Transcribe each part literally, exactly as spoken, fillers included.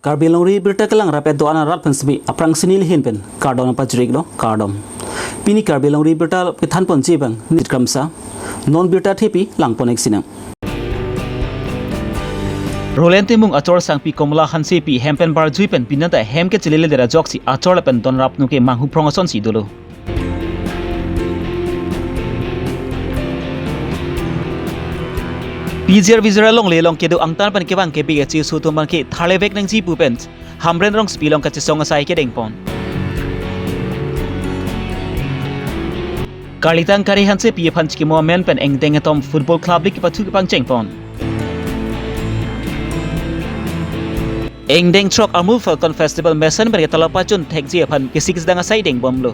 Karbi Longri Birta kelang rapet do-an arat pen simi aphrang sini lihin pen kardom pajiriklo, kardom. Pini Karbi Longri Birta kethan ponji abang nit kramsa, non birta thepi lang pon-ik sinang. Roland Timung achor sangpi Komla Hansepi hem pen barjui pen pini anta hem kechelele det ajoksi achor lapen donrap nungke manghu phrong asonsi dolo. P G R V G R along le long kedo angtan pen kevang kepik achisu atum abangke tharlevek nangji pu pen Hamren Rongsopi along kachesong asai kedeng pon. Karlitang Kari Hansepi aphan chikimo amen pen engdeng atum Football Club League kepathu kepangcheng pon. Engdeng throk Amur Falcon Festival mesen pen ketala pachun thekji aphan kesik sedang asai deng bomlo.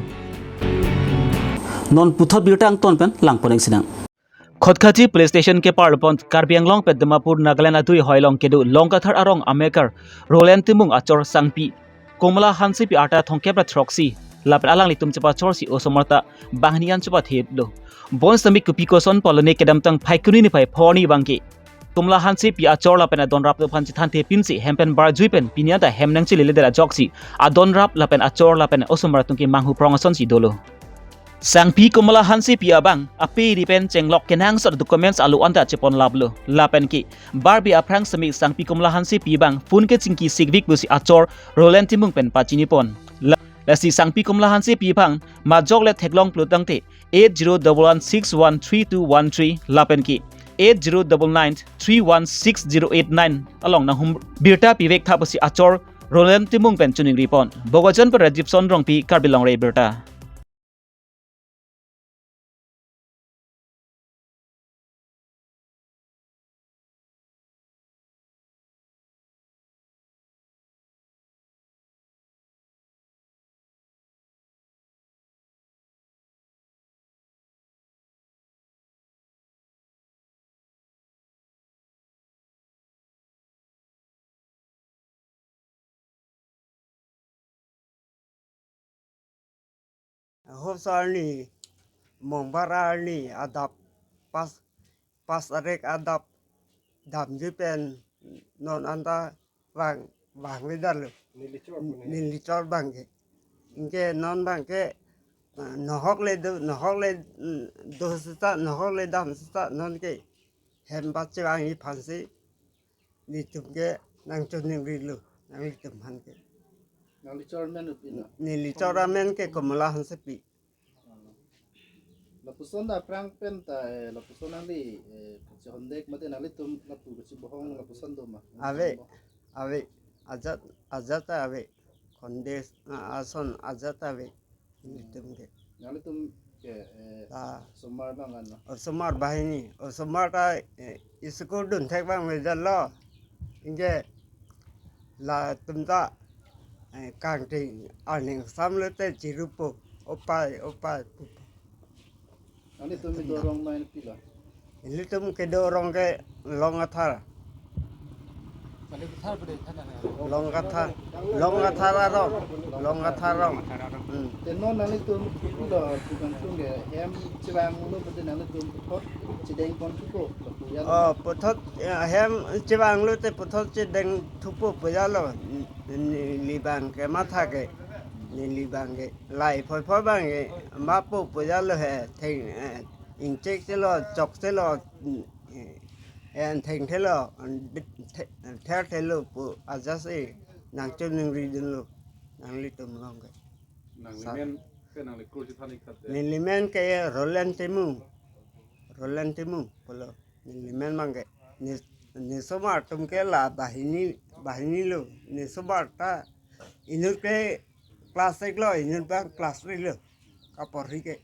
Non puthot birta angton pen lang pon-ik sinang. Khatkhati Police Station keparlo pon Karbi Anglong pen Dimapur Nagaland adui hoi along kedo Longkathar arong amekar Roland Timung achor sangpi Komla Hansepi arta thomkep ra throksi lapen alanglitum chepachorsi osomar ta banghini an chepathe-etlo. Bonsitame kopi koson pulo ne kedamtang Phaikuni niphai pho arni abangke Komla Hansepi achor lapen adonrap aphan chethanthe pinsi hem pen barjui pen pini anta hem nangchelele det ajoksi adonrap lapen achor lapen osomar atum ke manghu phrong asonsi dolo. Sangpi Komla Hansepi abang ape ri pen chenglok kenangsot documents alo anta chepon laplo. Lapen ke barbe aphrang simi sangpi Komla Hansepi abang phone kechingki sikvek pusi achor Roland Timung pen pachini pon. La-, lasi sangpi Komla Hansepi abang majok le theklong pulotangte eight zero double one six one three two one three lapen ke eight zero double nine three one six zero eight nine along nanghum birta pivek tha pusi achor Roland Timung pen choningri pon. Bokajan pen Rajibson Rongpi, Karbi Longri Birta. Ahopso arni, Mongbar arni adap pas, pas tarik adap damji pen non anta vang, vangve detlo. Neli chor pu ne. Neli chor abangke. Anke non abangke, eh, nohok le do, nohok le, mm, do seta, nohok le dam seta, non ke hem pachevangji aphansi nelitum ke nangchoningrilo, nanglitum aphan ke. Nangli chor amen pilo? Neli chor amen ke Komla Hansepi. Lapuson ta aphrang pen ta, eh, lapuson nangli, eh, kachehondek mate nanglitum lapu kachibohong lapuson do ma? Ave, ave. Ajat, ajat ta ave. Khonde, ah, ason ajat ta ave. Nelitum ke. Nanglitum ke, eh, ah, osomar abang an lo? Osomar banghini. Osomar ta, eh, school dunthek abang me detlo. Anke latum ta, eh, kangting aning samlo te chirupo. Opai, opai pupo. Nanglitum kedo arong ma pilo? Nelitum kedo arong ke Longkathar. Longkathar, Longkathar arong, Longkathar arong. Hmm. Te non nanglitum pilo pu kangtung ke hem chevanglo mate nanglitum puthot chedeng pon thupo lapu ya? Oh, puthot, eh, hem chevanglo te puthot chedeng thupo pu detlo. Neli abangke matha ke, neli abangke. Lahei phoi phoi abangke mapo pu detlo he, theng, eh, ingchek chelo, chok chelo, mm, eh, en thengthelo, the-, therthelo pu ajatsi nangchoningridunlo, nanglitum along ke. Nangli men ke nangli kur chethan-ik tha te. Neli men ke Roland Timung. Roland Timung pulo. Neli men abangke. Ne, ne osomar atum ke la banghini, banghini lo. Ne osomar ta inut ke class ek lo, inut abang class three lo. Kaporhi ke.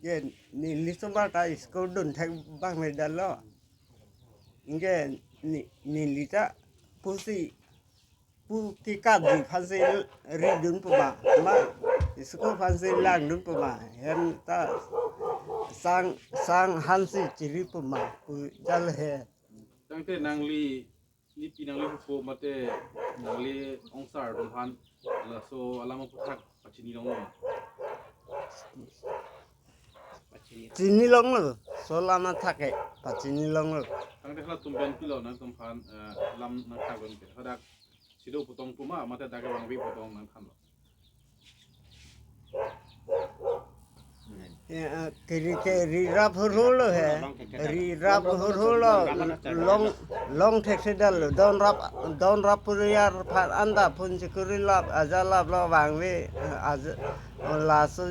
Ke neli osomar ta school dunthek abang me detlo. Anke ne, neli ta pusi pu kekatji aphansi ridun pu ma, ma school aphansi langdun pu ma, hem ta sang, sang hansi chiri pu ma pu detlo he. Tangte nangli nipi nangli hupo mate nangli ongsar atum aphan laso alam aphuthak pachini longlo ma? Chini longlo, laso alam athak ke pachini longlo. Tangte halatum pen pilo nangtumphan, eh, lam nangthak pen ke. Hadak Sido putong puma mate dak vangve putong nangthanlo. Ya, kiri ke rirap hurhur lo he. Rirap hurhur lo, long, long thekthedetlo. Donrap, donrap puriyar phan anta phone chekuri lap, aja laplo vangve, aja, laso,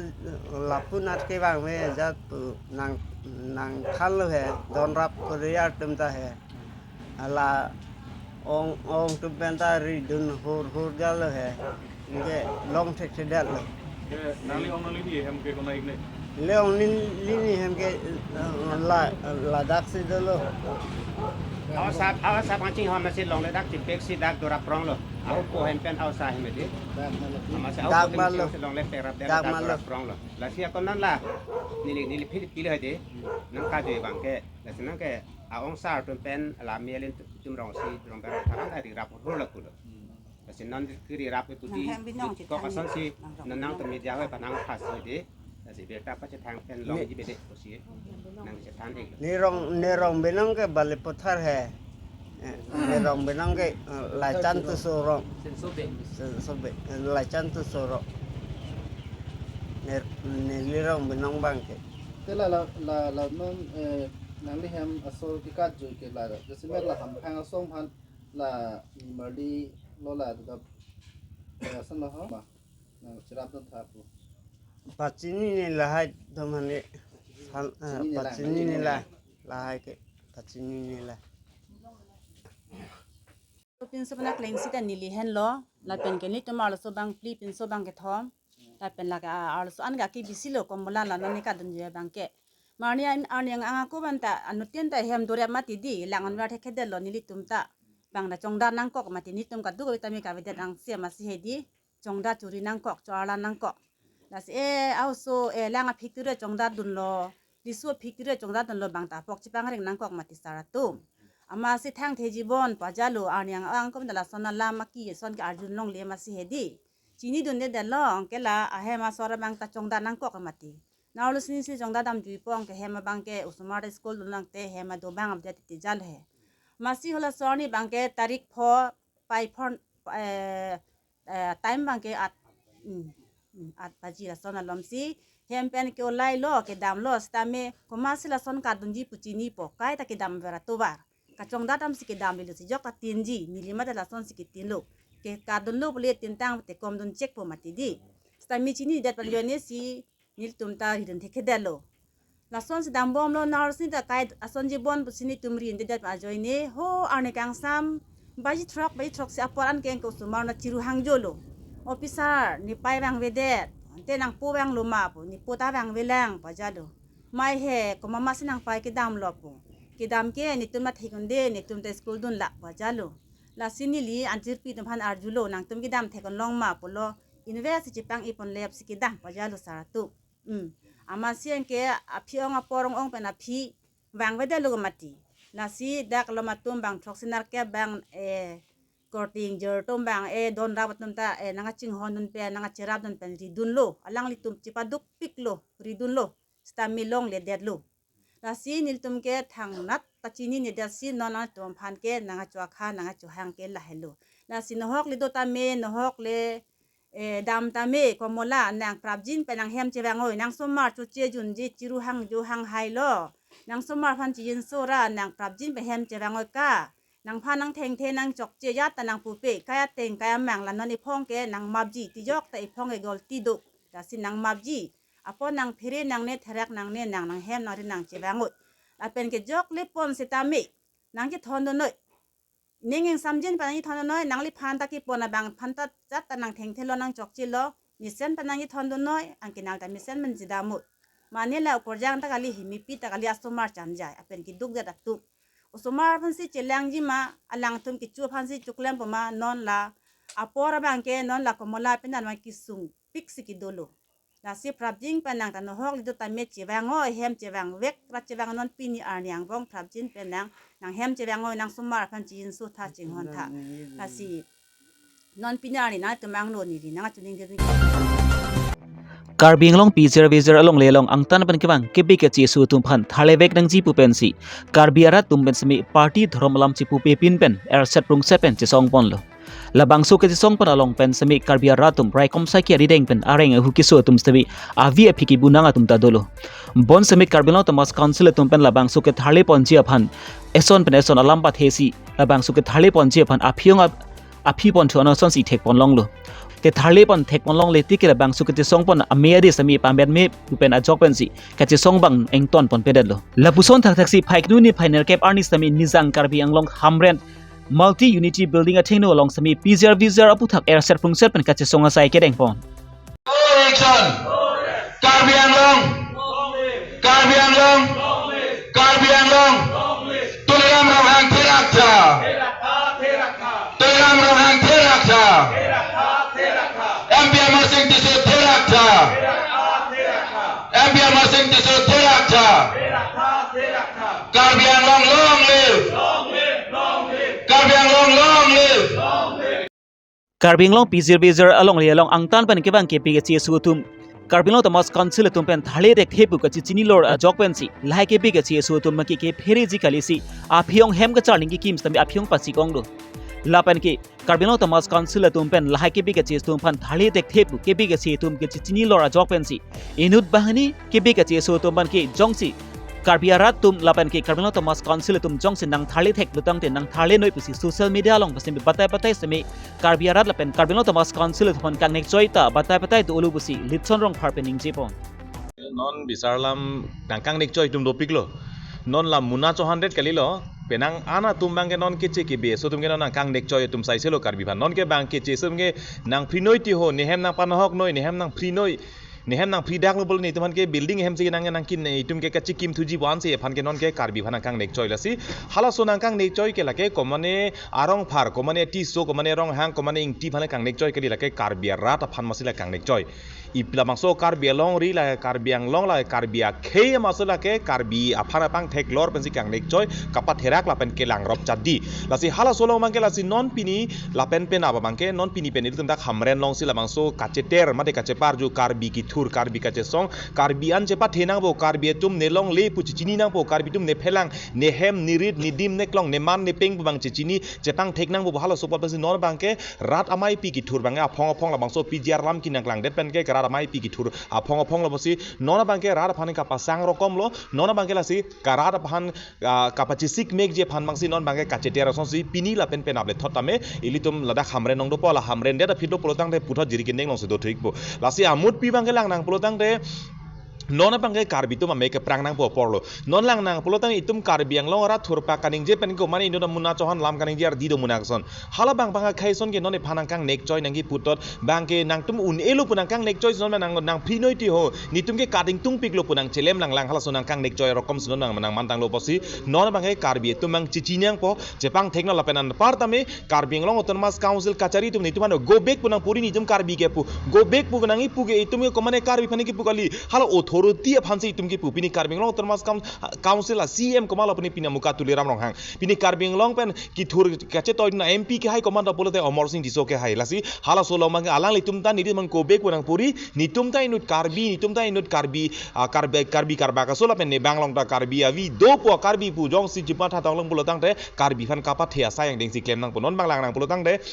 lapu nat ke vangve, aja pu nang, nangthanlo he. Donrap puriyar atum ta he. Hala ong, ong atum penta ridun hurhurdetlo he. Anke long thekthedetlo. Ke nangli ong nanglini hem ke konat ikle? Le ong nin, lini hem ke, eh, la, ladak si dolo. Aosa, aosa pangching hom nasi longle dak chipek si dak dorap pronglo. Aho po hem pen aosa hem di. Amatsi aho Dak po malo. Si longle pekrap dak Dak dak malo. Dorap pronglo. Lasi akon nang la. Neli, neli phil pil hai di. Nangkajui abang ke. Lasi nang ke aongsar atum pen la mialin tum rong si rong ber tharan ari rap hur la kulo. Lasi non kiri rap itu di Nang hem binong di kok chethang ason ni. Si Nang rong nang binong. Tum media ho panang pas di. Lasi berta pa chethang pen long Ne- di bede kosi. Nang chethang di. Ne rong, ne rong binong ke Balipathar he. Eh, ne rong binong ke, eh, Laichan Tuso rong. Sensobe. Sensobe. Eh, Laichan Tuso rong. Ne, neli rong binong abang ke. Te la, la, la, la non, eh, nangli hem asor kekatjui ke la, jasemet la hamphang asong aphan la nimarli lo la dodap, eh, ason lo ho ma. Nang cherap dun tha pu. Pachinine lahai dom hane. Sal, eh, Chinine la. Pachinine la. Lahai ke. Pachinine la. Pinso pen akleng sita neli henlo. Lapen ke nelitum arloso bangphli pinso bangkethom. Lapen lake, ah, arloso an ke aki bisi lo Komola la non ne kadunji abang ke. Marni an, arni ang ako banta anuttin ta hem dorep mati di, lang anwar thekthedetlo nelitum ta. Bang ta chongdat nangkok mati nelitum kaduk kave tame kavedet angse amatsi he di. Chongdat chori nangkok, cho-arla nangkok. Lasi e, aoso, e, lang aphik ture chongdat dunlo. Riso aphik ture chongdat dunlo bang ta apok chepangreng nangkok mati sar atum. Amatsi thangthe jibon pajalo arni ang ako banta lason alam aki ason ke arjulongle amatsi he di. Chinidundedetlo, anke la ahem asor abang ta chongdat nangkok mati. Nang arlo sini si chongdat damjuipo anke hem abang ke osomar ta school dun nangte hem ado bang abdia titi jal he. Amatsi hala asor ni abang ke tarik pho, pai pho, eh, eh, time abang ke at, hmm, hmm, at baji lason alom si hem pen ke olai lo, kedam lo, sitame komatsi lason kadunji pu chinipo, kaita kedam ver atovar. Kachongdat damsi kedam lilo si jok ta tinji, neli mate lason si ketinlo. Ke kadunlo pule tintang te kom dun chekpo mati di. Sitame chinidet pen ajoine si nelitum ta ridun thekthedetlo. Lason si dambomlo nang arlo sini ta kai ason jibon pusi nelitum ridundedet pen ajoine ho arni kangsam baji throk, baji throk si apor an ke anke osomar na chiru hangjolo. Officer, ne pai vangvedet, ante nangpo vanglo ma pu, ne po ta vangvelang pajalo. Mai he, komat amatsi nangpai kedamlo pu. Kedam ke netum ta thek-un-e, netum ta school dunlak pajalo. Lasi neli anchirpi atum aphan arjulo, nangtum kedam thek-un long ma pulo, invest chepang-i ponlep si kedam pajalo sar atum. Hmm. Amatsi anke aphi ong apor ong ong pen aphi vangvedetlo mati. Lasi dak alom atum bang throksi nerkep bang, eh, korte ingjir atum bang, eh, donrap atum ta, eh, nangkachinghon dun pen, nangkacherap dun pen ridunlo. Alanglitum chepadukpiklo, ridunlo. Sitame longledetlo. Lasi nelitum ke thangnat ta chininedet si non nangtum aphan ke nangkachohang nangkachohang ke lahelo. Lasi nohok le do tame, nohok le, eh, dam tame, Komola nangprapjin pen nanghem chevang-oi, nangsomar choche junje chiru hangjo hanghailo. Nangsomar aphan chijinso ra nangprapjin pen hem chevang-oi ka. Nangphan nangthengthe nangchokche ajat ta nangpupe, kai ateng kai amang la non ephong ke nangmapji, tijok ta ephong ke golti do. Lasi nangmapji. Apot nangphere nangne therak nangne nang nanghem nangri nangchevang-oi. Lapen ke jokle pon sitame nangkethondun-noi. Ning ingsamjin pen nangkethondun-noi, nangliphan ta kepon abang phan ta ajat ta nangthengthelo nangchokchelo. Mesen pen nangkethondun-noi, anke nang ta mesen pen chedam-oi. Mane la okorjang ta kali, himipi ta kali, asomar chanjai, lapen kedukdet atum. Osomar aphansi chelangji ma, alangtum kecho aphansi choklempo ma, non la apor abang ke, non la Komola pen anwar kesungpik si kedolo. Lasi prapjin pen nang ta nohok le do tame chevang-oi, hem chevangvek ra chevang non pini arni angbong prapjin pen nang, nanghem chevang-oi, nangsomar aphan chijinso tha chinghon tha. Lasi non pini arni nangtum angno neli nangkachining diri. Karbi Anglong pijir vijir alongle along angtan pen kevang kebi keche aso atum aphan tharlevek nangji pu pensi Karbi arat atum pen semi party dhorom alam chepupepin pen erset prungset pen chesongponlo. Labangso kachesong pen along pen semi Karbi arat atum raikom saiki arideng pen areng ahu keso atum semi avi aphi kebunang atum ta dolo. Bonsemi Karbi Anglong Autonomous Council atum pen labangso ketharle ponji aphan eson pen eson alam pathesi labangso ketharle ponji aphan aphi-ong ap-, aphi ponthu anasonsi thek ponlonglo. Ketharle pon thek ponlongle tike labangso kachesong pen ame adi semi pametme pu pen ajok pensi kachesong abang ington ponpedetlo. Lapuson thakthaksi phaiknu ni phainer kep arni semi Nijang Karbi Anglong Hamren Multi Unity Building athengno along semi P G R V G R aputhak erset prungset pen kachesong asai kedeng pon. Action! Karbi Anglong! Karbi Anglong! Karbi Anglong! Tuliram Ronghang therak tha! Tuliram Ronghang therak tha! M P Amar Sing Tisso therak tha! M P Amar Sing Tisso therak tha! Karbi Anglong long live! Karbi Anglong long live! Karbi Anglong P G R V G R alongle along angtan pen kevang kepi kacheso atum Karbi Anglong Autonomous Council atum pen tharle thekthe pu kachechinilor ajok pensi lahai kepi kacheso atum maki kephereji kalisi aphi-ong hem kacharli kekim sitame aphi-ong pachik-onglo. Lapen ke Karbi Anglong Autonomous Council atum pen lahai kepi kacheso atum aphan tharle thekthe pu kepi kache atum kachechinilor ajok pensi inut banghini kepi kacheso atum aphan ke jongsi Karbi arat atum lapen ke Karbi Anglong Autonomous Council atum jongsi nangtharle thek pulotangte nangtharle noi pusi social media along pensi batai batai semi Karbi arat lapen Karbi Anglong Autonomous Council atum aphan kangnekchoi ta batai batai do-olo pusi Litson Rongphar pen ningje pon. Non bisar lam nangkangnekchoi atum dopiklo. Non lam muna cho hundred kalilo. Penang an atum abangke non keche kebi aso atum ke non nangkangnekchoi atum saiselo Karbi aphan. Non ke abang keche aso atum ke nangphri noi ti ho, nehem nangpanohok noi, nehem nangphri noi, nehem nangphri daklo bol netum aphan ke building hem si nang nangkin netum ke kachikim thuji pu ansi aphan ke non ke Karbi aphan nangkangnekchoi lasi. Halaso nangkangnekchoi ke lake komane arong phar, komane Tisso, komane Ronghang, komane Ingti aphan kangnekchoi kali lake Karbi arat aphan masi la kangnekchoi. Ip labangso Karbi alongri la Karbi Anglong la Karbi akhei maso lake Karbi aphan apang theklor pensi kangnekchoi kapatherak lapen kelang rop chadi. Lasi halaso along abangke lasi non pini lapen penap abangke non pini pen ilitum dak Hamren alongsi labangso kacheter mate kacheparju Karbi kithur Karbi kachesong Karbi an chepathe nangpo Karbi atum nelongle pu chechini nangpo Karbi atum nephelang nehem nerit nedim neklong neman nepeng pu abang chechini chepangthek nangpo halaso apot pensi non abangke rat ameipi kithur abangke aphong aphong labangso P G R lam kinang klangdet pen ke rat ameipi kithur aphong aphong labangsi non abangke rat aphan kapasang rokom lo non abangke lasi karat aphan ah, kapachesik mekji aphan abangsi non abangke kacheter asonsi pini lapen penap le thot tame ilitum ladak Hamren along dopo la Hamren det aphi do pulotangte puthot jiri kindeng alongsi do thikpo lasi amut pi abangke langnang pulotangte non abangke Karbi atum amek keprang nangpo aporlo non langnang pulotang itum Karbi Anglong arat thurpa kaningje pen komane inut muna chohan lam kaningje ardi do muna ason. Hala abang abang akhei ason ke non iphan nangkangnekchoi nangkipu atum abangke nangtum un-elo pu nangkangnekchoi si non nang nangphri noi ti ho. Netum ke kading tungpiklo pu nangchelem langlang halaso nangkangnekchoi rokom si non nang nangmantanglo pusi. Non abangke Karbi atum abang chechini nangpo chepangthek nang lapen anpar tame Karbi Anglong Autonomous Council kachari atum netum ano go back pu nangpuri netum Karbi ke pu. Go back pu nangkipu ke itum ke komane Karbi aphan kipu kali. Hala authority aphansi itum kipu pini Karbi Anglong Autonomous Coun-, Council a C E M komatlo pini pini amuka Tuliram Ronghang. Pini Karbi Anglong pen kithur kachetoi na M P ke hai komatlo pulote Amar Sing Tisso ke hai lasi halaso along abang alanglitum ta netum abang go back pu nangpuri netum ta inut Karbi netum ta inut Karbi ah, Karbi Karbi karbak aso lapen ne bang along ta Karbi avi dopo Karbi pu jongsi jipa thatong long pulotangte Karbi aphan kapathe asai angdengsi klem nangpo non abang langnang pulotangte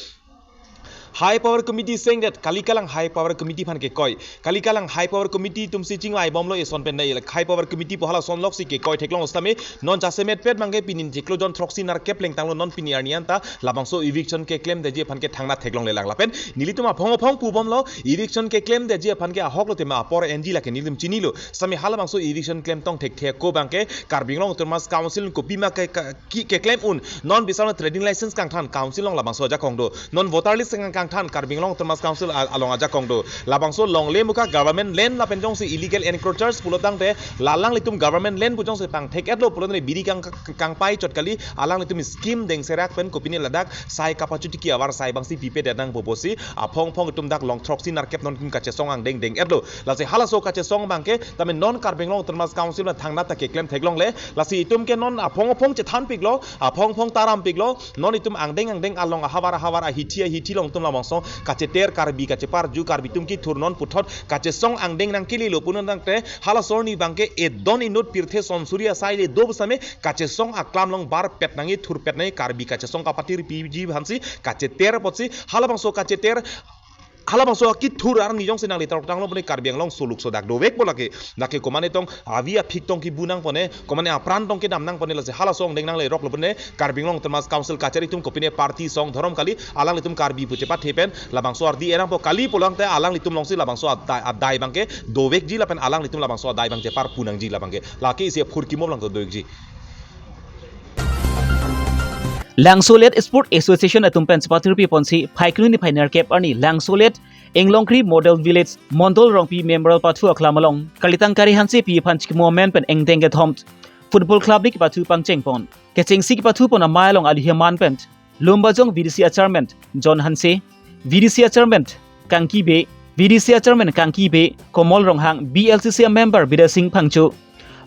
High Power Committee sengdet kali kalang High Power Committee aphan kekoi. Kali kalang High Power Committee atumsi chingvaibomlo eson pen dai High Power Committee pu halason loksi kekoi theklong sitame non jasemet pet abangke pini chiklo jon throksi nerkep lengtanglo non pini arni anta labangso eviction keklemdeji aphan ke thangnat theklongle lang lapen nelitum aphong aphong pubomlo eviction keklemdeji aphan ke ahoklo tema apor enji lake nelitum chinilo sitame halabangso eviction klemtong thekthe ako abangke Karbi Anglong Autonomous Council kopima ke, ke, ki, keklem un non bisar trading license kangthan council along labangso ajakong do. Non voter list kang kangthan Karbi Anglong Autonomous Council a-, along ajakong do. Labangso longle muka government land lapen jongsi illegal encroachers pulotangte la alanglitum government land pu jongsi pangthek-etlo pulotangte biri kang kangpai chot kali alanglitum scheme dengserak pen kopine ladak sai kapachutiki avar sai abangsi pipedet nangpo pusi aphong aphong itum dak long throksi nerkep non kum kachesong angdeng deng-etlo. Lasi halaso kachesong abangke tame non Karbi Anglong Autonomous Council na thangnat ta keklem theklongle. Lasi itum ke non aphong aphong chethanpiklo, aphong aphong tarampiklo, non itum angdeng angdeng along ahavar ahavar ahithi ahithi along itum Labangso kacheter Karbi kacheparju, Karbi atum kethur non puthot kachesong angdeng nangkele lo punon tangte, halaso arni abangke edon inut pirthe sonsuri asai le do pusitame kachesong aklam along barpet nangji, thurpet nangji, Karbi kachesong kapatirpiji aphansi kacheter apotsi halabangso kacheter, halabangso akethur arni jongsi nangle tarok tanglo pune Karbi Anglong suluk sodak dovekpo lake. Lake komane tong avi aphik tong kebu nangpone, komane apran tong kedam nangpone, lasi halaso angdeng nangle roklo pune Karbi Anglong Autonomous Council kachari atum kopine party song dhorom kali, alanglitum Karbi pu chepathe pen labangso ardi enangpo kali pulo tangte alanglitum alongsi labangso adai, adai abangke dovekji lapen alanglitum labangso adai abang chepar punangji labangke. Lake isi aphurkimo along dovekji. Langsolet Sport Association atum pen chepatirpi ponsi Phaikuni niphai nerkep arni Langsolet Inglongkiri Model Village Mondol Rongpi Memorial Pathu Aklam along Kalitang Kari Hansepi aphan chikimo amen pen ingdeng kethom Football Club League kepathu pangcheng pon. Kechengsi kepathu pon amei along aluhi aman pen Lumbajong V D C a Chairman John Hanse, V D C a Chairman Kangki Bey, V D C a Chairman Kangki Bey, Komol Ronghang, B L C C a member Bidya Sing Phangcho,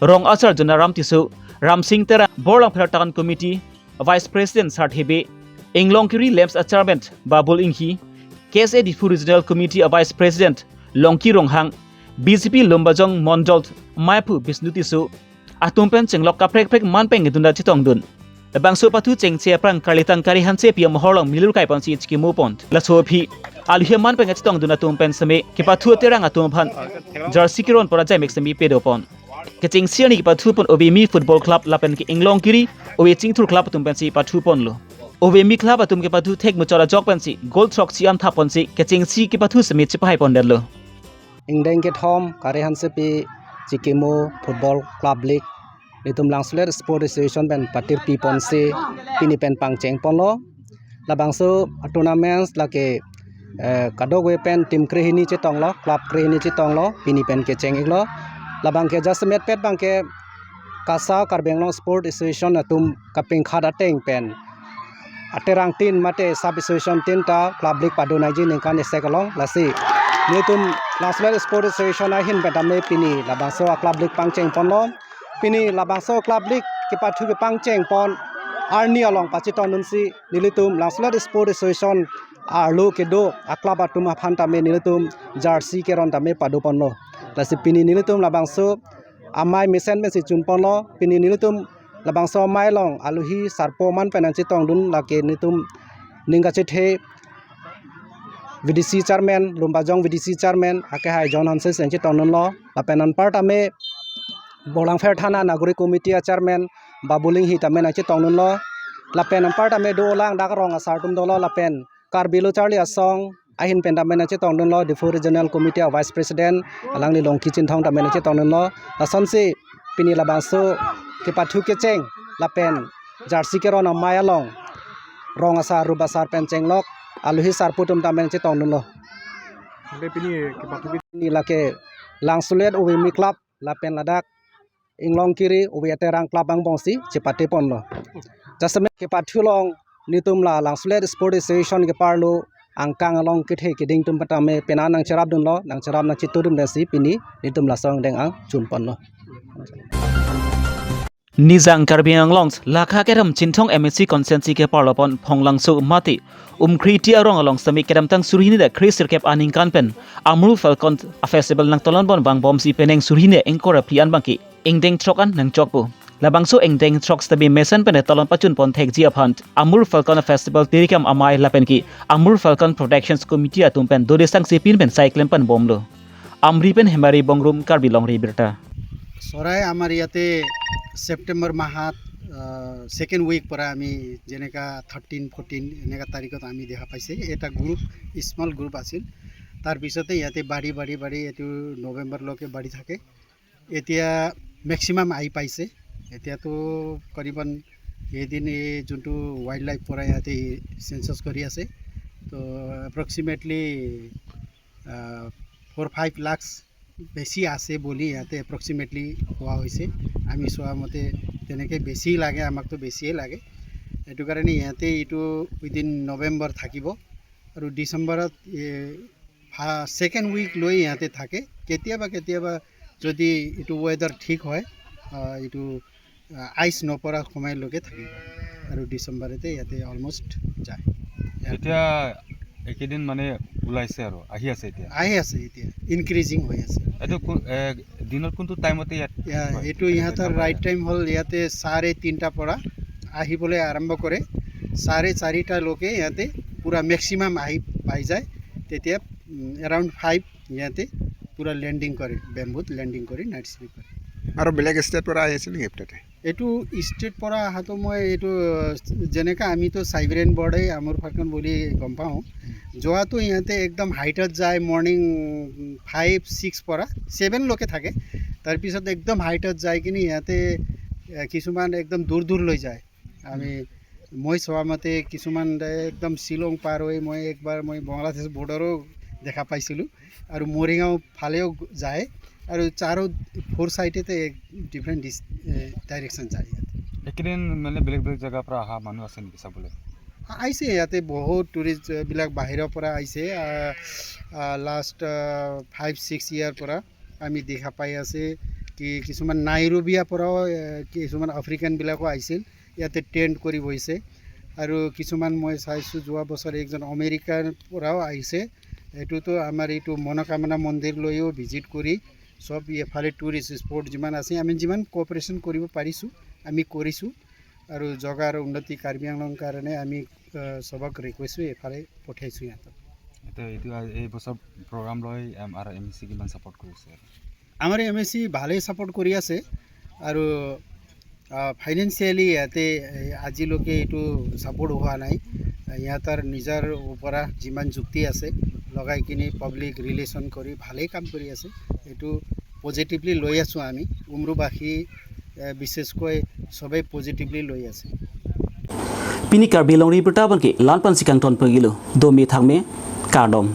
Rong Asar Jonaram Tisso, Ramsing Terang, Borlangpher Town Committee Vice President Sarthe Bey, Inglongkiri Lamps a Chairman Babul Inghi, K S A Diphu Regional Committee a Vice President Longki Ronghang, B J P Lumbajong Mondol Maiphu Bisnu Tisso atum pen chenglok kaprek prek man pen kedunda chetongdun. Labangso pathu chengche aphrang Kalitang Kari Hansepi amohor along milur kai ponsi chikimo pon. Laso aphi aluhi aman pen chetongdun atum pen seme kepathu aterang atum aphan jersey keron pora jaimek seme pado pon. Kechengsi arni kepathu pon Ovemi Football Club lapen ke Inglongkiri Ove Chingthur Club atum pensi pathu ponlo. Ovemi Club atum kepathu thek muchot ajok pensi goal throksi an thap ponsi kechengsi kepathu seme chepahai pondetlo. Ingdeng kethom Kari Hansepi chikimo Football Club League nelitum Langsolet Sport Association pen patirpi ponsi pini pen pangcheng ponlo. Labangso tournaments lake, eh, kadokave pen team krehini chetonglo, club krehini chetonglo, pini pen kecheng-iklo. Labangke jasemet pet abangke KASA, Karbi Anglong Sport Association atum kapingkhat ateng pen aterang tin mate sub association tin ta club league pado nangji ningkan isek along, lasi nelitum Langsolet Sport Association ahin pen tame pini labangso a club league pangcheng ponlo. Pini labangso club league kepathu kepangcheng pon arni along pachetongdunsi nelitum Langsolet Sport Association arlo kedo a club atum aphan tame nelitum jersey keron tame pado ponlo. Lasi pini nelitum labangso amei mesen pensi chun ponlo. Pini nelitum labangso amei along aluhi sarpo aman pen nangchetongdun, lake nelitum ning kachethe V D C Chairman, Lumbajong V D C Chairman akehai John Hanse si nangchetongdunlo. Lapen anpar tame Borlangpher Thana Nagarik Committee a Chairman Babul Inghi tame nangchetongdunlo. Lapen anpar tame dolang dak rong asar atum dolo, lapen Karbi Lo Charli Asong ahin pen tame nangchetongdunlo, Diphu Regional Committee a Vice President alangli Longki Chinthong tame nangchetongdunlo. Lasonsi pini labangso kepathu kecheng lapen jersey keron amei along rong asar rup asar pen chenglok aluhi sarpo atum tame nangchetongdunlo. Lapen pini kepathu ke- Pini lake Langsolet Ovemi Club lapen ladak Inglongkiri Ove Aterang Club angbongsi chepate ponlo. Jasemet kepathu along nelitum la Langsolet Sport Association keparlo angkang along kethe keding atum pen tame pena nangcherapdunlo, nangcherap nangchitudun pensi pini nelitum laso angdeng ang chun ponlo. Nijang Karbi Anglong Lakha kedam Chinthong M A C constituency keparlo pon Phonglangso mate Umkriti arong along seme kedamtang suri hini dak kre sirkep aningkan pen Amur Falcon a festival nangtolon pon vangbomsi penang suri hini ingkoi ra phli an abangke ingdeng throk an nangchokpo. Labangso ingdeng throk sitame mesen pen tolon pachun pon thekji aphan Amur Falcon a festival tirikam amei lapen ke Amur Falcon Protections Committee atum pen dode sangse pin pen sai klem pon bomlo. Amri pen Hemari Bongrung, Karbi Longri Abirta. চৰাই আমাৰ ইয়াতে ছেপ্টেম্বৰ মাহত second week পৰা আমি যেনেকা thirteen fourteen এনেকা তাৰিখত আমি দেখা পাইছে। এটা গ্ৰুপ, স্মল গ্ৰুপ আছিল। তাৰপিছতে ইয়াতে বাঢ়ি বাঢ়ি বাঢ়ি এইটো নৱেম্বৰলৈকে বাঢ়ি থাকে। এতিয়া মেক্সিমাম আহি পাইছে। এতিয়াতো কৰিবন এইদিন এই যোনটো ৱাইল্ড লাইফ পৰা ইয়াতে চেনচাছ কৰি আছে, তো এপ্ৰক্সিমেটলি ফ'ৰ ফাইভ লাখছ বেছি আছে বুলি ইয়াতে এপ্ৰক্সিমেটলি কোৱা হৈছে। আমি চোৱা মতে তেনেকৈ বেছি লাগে, আমাকতো বেছিয়ে লাগে। সেইটো কাৰণে ইয়াতে এইটো উইদিন নৱেম্বৰ থাকিব আৰু ডিচেম্বৰত ছেকেণ্ড উইক লৈ ইয়াতে থাকে। কেতিয়াবা কেতিয়াবা যদি এইটো ৱেডাৰ ঠিক হয়, আহ, এইটো আহ, আইচ নপৰা সময়লৈকে থাকিব আৰু ডিচেম্বৰতে ইয়াতে অলমষ্ট যায়। এতিয়া এইকেইদিন মানে ওলাইছে আৰু আহি আছে এতিয়া। আহি আছে এতিয়া, ইনক্ৰিজিং হৈ আছে। এইটো কোন- এ, দিনত কোনটো টাইমতে ইয়াত ইয়া, হয়? এইটো কেনেকে ইহঁতৰ দেখা ৰাইট পায়? টাইম হ'ল ইয়াতে চাৰে তিনিটা পৰা আহিবলৈ আৰম্ভ কৰে। চাৰে চাৰিটালৈকে ইয়াতে পূৰা মেক্সিমাম আহি পাই যায়। তেতিয়া এৰাউণ্ড ফাইভ ইয়াতে পূৰা লেণ্ডিং কৰে, বেম্বুত লেণ্ডিং কৰি নাইট শ্লিপ কৰে। আৰু বেলেগ ষ্টেটৰ পৰা আহি আছে নেকি তাতে? এইটো ষ্টেট পৰা অহাটো মই এইটো যেনেকৈ আমিতো চাইবেৰিয়ান বাৰ্ডে আমুৰ ফাল্কন বুলি গম পাওঁ। যোৱাটো ইহঁতে একদম হাইটত যায়, মৰ্ণিং ফাইভ ছিক্স পৰা ছেভেনলৈকে থাকে। তাৰপিছত একদম হাইটত যাই কিনি ইহঁতে এ, কিছুমান একদম দূৰ দূৰলৈ যায়। আমি মই চোৱা মতে কিছুমান একদম শ্বিলং পাৰ হৈ মই একবাৰ মই বাংলাদেশ বৰ্ডাৰো দেখা পাইছিলোঁ আৰু মৰিগাঁও ফালেও যায় আৰু চাৰো ফ'ৰ চাইডেতে ডিফাৰেণ্ট ডাইৰেকশ্যন যায় ইয়াত। এইকেইদিন মানে বেলেগ বেলেগ জেগাৰ পৰা অহা মানুহ আছে নেকি চাবলৈ? আহিছে ইয়াতে বহুত টুৰিষ্টবিলাক বাহিৰৰ পৰা আহিছে। লাষ্ট ফাইভ ছিক্স ইয়াৰ পৰা আমি দেখা পাই আছে কি কিছুমান নাইৰোবিয়াৰ পৰাও এ, কিছুমান আফ্ৰিকানবিলাকো আহিছিল, ইয়াতে টেণ্ট কৰি বহিছে। আৰু কিছুমান মই চাইছোঁ যোৱা বছৰ একজন আমেৰিকাৰ পৰাও আহিছে। এইটোতো আমাৰ এইটো মনোকামনা মন্দিৰলৈও ভিজিট কৰি সব এইফালে টুৰিষ্ট স্পট যিমান আছে আমি যিমান কোঅপাৰেশ্যন কৰিব পাৰিছোঁ আমি কৰিছোঁ। আৰু জগাৰ উন্নতি কাৰ্বি আংলং কাৰণে আমি আহ, সবক ৰিকুৱেষ্ট এইফালে পঠাইছোঁ ইহঁতক। এতিয়া এইটো আ- এই বছৰ প্ৰগ্ৰাম লৈ এম আৰ এম চি কিমান ছাপোৰ্ট কৰিছে? আমাৰ এম এ চি ভালেই ছাপোৰ্ট কৰি আছে আৰু ফাইনেন্সিয়েলি ইয়াতে এ, আজিলৈকে এইটো ছাপোৰ্ট হোৱা নাই। ইহঁতৰ নিজৰ পৰা যিমান যুক্তি আছে লগাই কিনি পাব্লিক ৰিলেশ্যন কৰি ভালেই কাম কৰি আছে। এইটো পজিটিভলি লৈ আছোঁ আমি। উমৰুবাসী এ, বিশেষকৈ সবেই পজিটিভলি লৈ আছে। Pini Karbi Longri Birta Abang ke lan pensi kangton pagilo, dome thangme, kardom.